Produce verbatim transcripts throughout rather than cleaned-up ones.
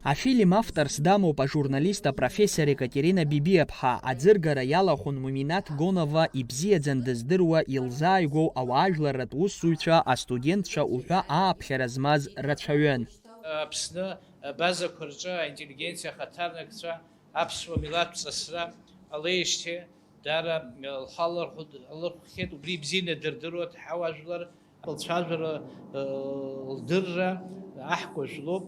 Афильм авторс дамоуп ажурналист апрофессор Екатерина Бибиаԥҳа, аӡыргара иалахәын Муминаҭ Гонова ибзиаӡан дыздыруа илзааигәоу ауаажәларратә усзуҩцәа, астудентцәа уҳәа ааԥхьара змаз рацәаҩын. Аԥсны абазақәа рҿы аинтеллигенциа ахаҭарнакцәа аԥсуа милаҭтә ҵысра ҟалеижьҭеи даара лхы алархәхьеит, убри ибзианы дырдыруа дҳауаажәлар. Лцәажәара, лдырра аҳкәажә лоуп,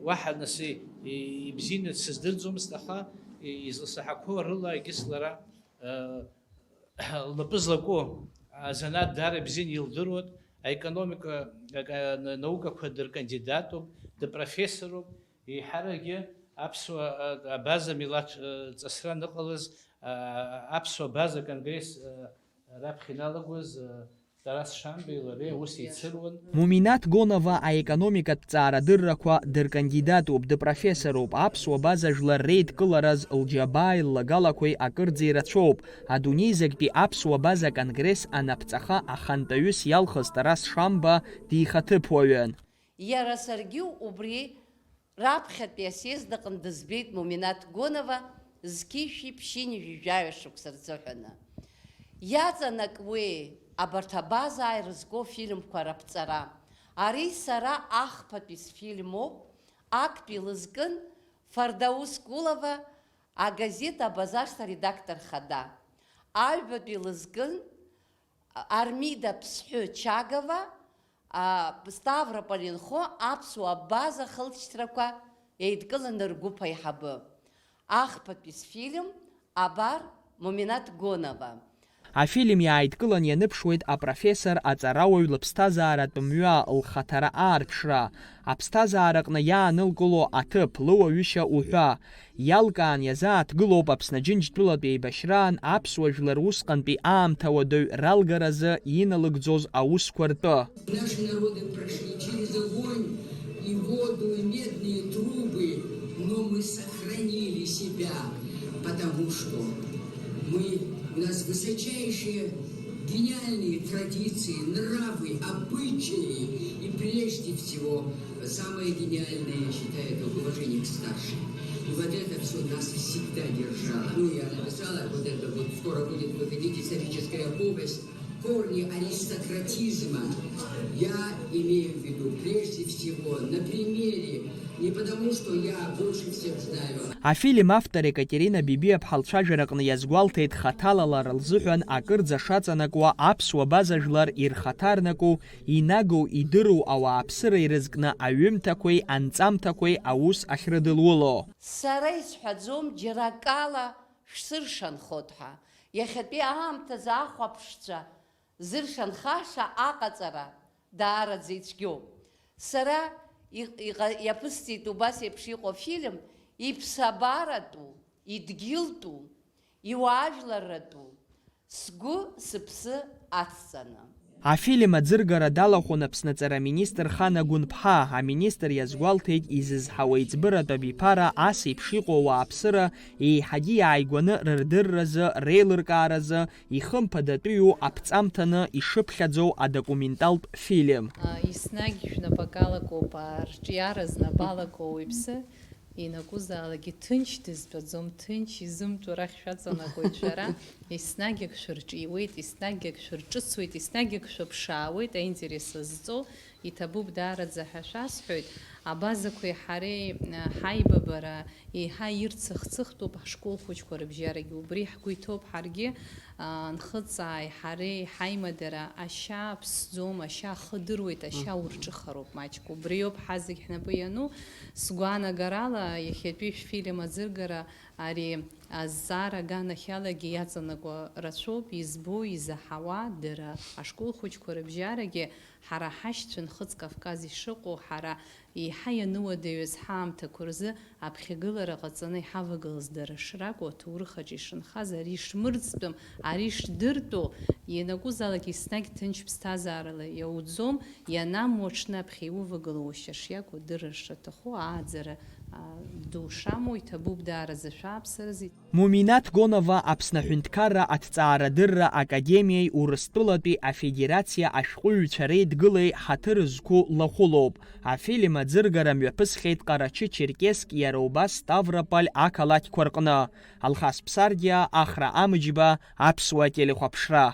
уаҳа нас ибзианы дсыздырӡомызт, аха изласаҳақәоу рыла егьыс лара лнапы злаку азанааҭ даара ибзианы илдыруан, аекономика, наукақәа дыркандидатуп, дыпрофессоруп, еиҳаракгьы аԥсуа абаза милаҭ ҵысра аныҟалаз аԥсуа абаза конгресс раԥхьа иналагоз Тарас Шамбеи лареи аус еицыруан. Муминаҭ Гонова аекономикатә ҵаарадыррақәа дыркандидатуп, дыпрофессоруп, аԥсуа база жәлар реидкылараз лџьабааи ллагалақәеи акырӡа ирацәоуп. Адунеи зегьтәи аԥсуа база конгресс анаԥҵаха ахантәаҩыс иалхыз Тарас Шамба дихаҭыԥуаҩын. Иара саргьы убри раԥхьатәи асъезд аҟны дызбеит Муминаҭ Гонова зқьи жәшәи ԥшьынҩажәи жәаҩа шықәса рзыҳәаны. Иаҵанакуеи абарҭ абазаа ирызку афильмқәа раԥҵара? Ари сара ахԥатәи сфильмоуп, актәи лызкын Фардаус Кулова, агазеҭ Абазашҭа редактор хада. Аҩбатәи лызкын Армида Ԥсҳәы Чагова, а, Ставрополь инхо аԥсуа база хылҵшьҭрақәа еидкыланы ргәыԥ аиҳабы. Ахԥатәи сфильм, абар, Муминаҭ Гонова. Афильм иааидкылан ианыԥшуеит апрофессор аҵарауаҩ лыԥсҭазааратә мҩа лхаҭара аарԥшра, аԥсҭазаараҟны иаанылкыло аҭыԥ, лыуаҩышьа уҳәа. Иалкаан иазааҭгылоуп Аԥсны Џьынџьтәылатә еибашьраан аԥсуа жәлар усҟантәи аамҭа уадаҩ ралгаразы иналыгӡоз аусқәа ртәы. Наши народы прошли через огонь и воду, и медные трубы, но мы сохранили себя, потому что мы, у нас высочайшие гениальные традиции, нравы, обычаи и прежде всего самое гениальное, я считаю, это уважение к старшим. И вот это все нас всегда держало. Ну, я написала, вот это вот скоро будет выходить историческая повесть «Корни аристократизма». Я имею в виду, прежде всего, на примере, не потому, что я больше всех знаю. Афильм автор Екатерина Бибиаԥҳа лцәажәараҟны иазгәалҭеит хаҭалалара лзыҳәан акырӡа шаҵанакуа аԥсуа база жәлар ирхаҭарнаку инагоу, идыру ауааԥсыра ирызкны аҩымҭақәеи анҵамҭақәеи аус ахьрыдылуло. Сара исҳәаӡом џьара акала шәсыршанхот ҳәа. Иахьатәи аамҭазы ахәаԥшцәа зыршанхаша аҟаҵара даараӡа ицәгьоуп. Сара иҟ-, иҟа-, иаԥысҵеит убас еиԥш иҟоу афильм, иԥсабаратәу, идгьылтәу, иуаажәларратәу. Сгәы, сыԥсы ацҵаны. Афильм аӡыргара далахәын Аԥсны аҵара министр Хана Гәынԥҳа. Аминистр иазгәалҭеит, изызҳауа иӡбыратә абиԥара ас еиԥш иҟоу ауааԥсыра еиҳагьы иааигәаны рырдырразы, реилыркааразы, ихымԥадатәиу аԥҵамҭаны ишыԥхьаӡоу адокументалтә фильм. А, еснагь шәнапагалакоуп, а, арҿиара знапалакуа уаҩԥсы. Ианакәызаалакгьы ҭынч дызтәаӡом, ҭынч изымтәо рахь шәаҵанакуеит шәара. Еснагь ак шәырҿиуеит, еснагь ак шәырҿыцуеит, еснагь ак шәыԥшаауеит, аинтерес азҵо, иҭабуп даараӡа ҳәа шәасҳәоит. Абазақәеи ҳареи, ҳаибабара еиҳа ирцыхцыхтәуп, ҳашкол хәыҷқәа рыбжьарагьы убри ҳгәы иҭоуп ҳаргьы. Нхыҵааи ҳареи ҳаимадара ашьа ԥсӡом, ашьа ахы дыруеит, ашьа урҿыхароуп маҷк. Убриоуп ҳа зегь ҳнапы иану. Сгәаанагарала, иахьатәи шәфильм аӡыргара ари азҵаара аганахьалагьы иаҵанакуа рацәоуп, избо, изаҳауа, дара ашкол хәыҷқәа рыбжьарагьы, ҳара ҳашьцәа Нхыҵ Кавказ ишыҟоу, ҳара еиҳа иануадаҩыз ҳаамҭақәа рзы аԥхьагылара ҟаҵаны иҳавагылаз дара шракәу, аҭоурых аҿы ишынхаз, ари шмырӡтәым, ари шдыртәу, ианакәызаалак еснагь ҭынч ԥсҭазаарала иауӡом, ианамуа аҽны аԥхьа иувагылоушьа шиакәу адырра шаҭаху, ааӡара, а, ду шамоу иҭабуп даараӡа шәааԥсаразы. Муминаҭ Гонова Аԥсны аҳәынҭқарра аҭҵаарадырра академиеи Урыстәылатәи афедерациа ашәҟәыҩҩцәа реидгылеи ҳаҭыр зқәу лахәылоуп. Афильм Ӡыргара мҩаԥысхьеит Ҟарачы-Черкесск, иара убас Ставрополь ақалақьқәа рҟны. Алхас Ԥсардиа, Ахра Амыџьба, Аԥсуа телехәаԥшра.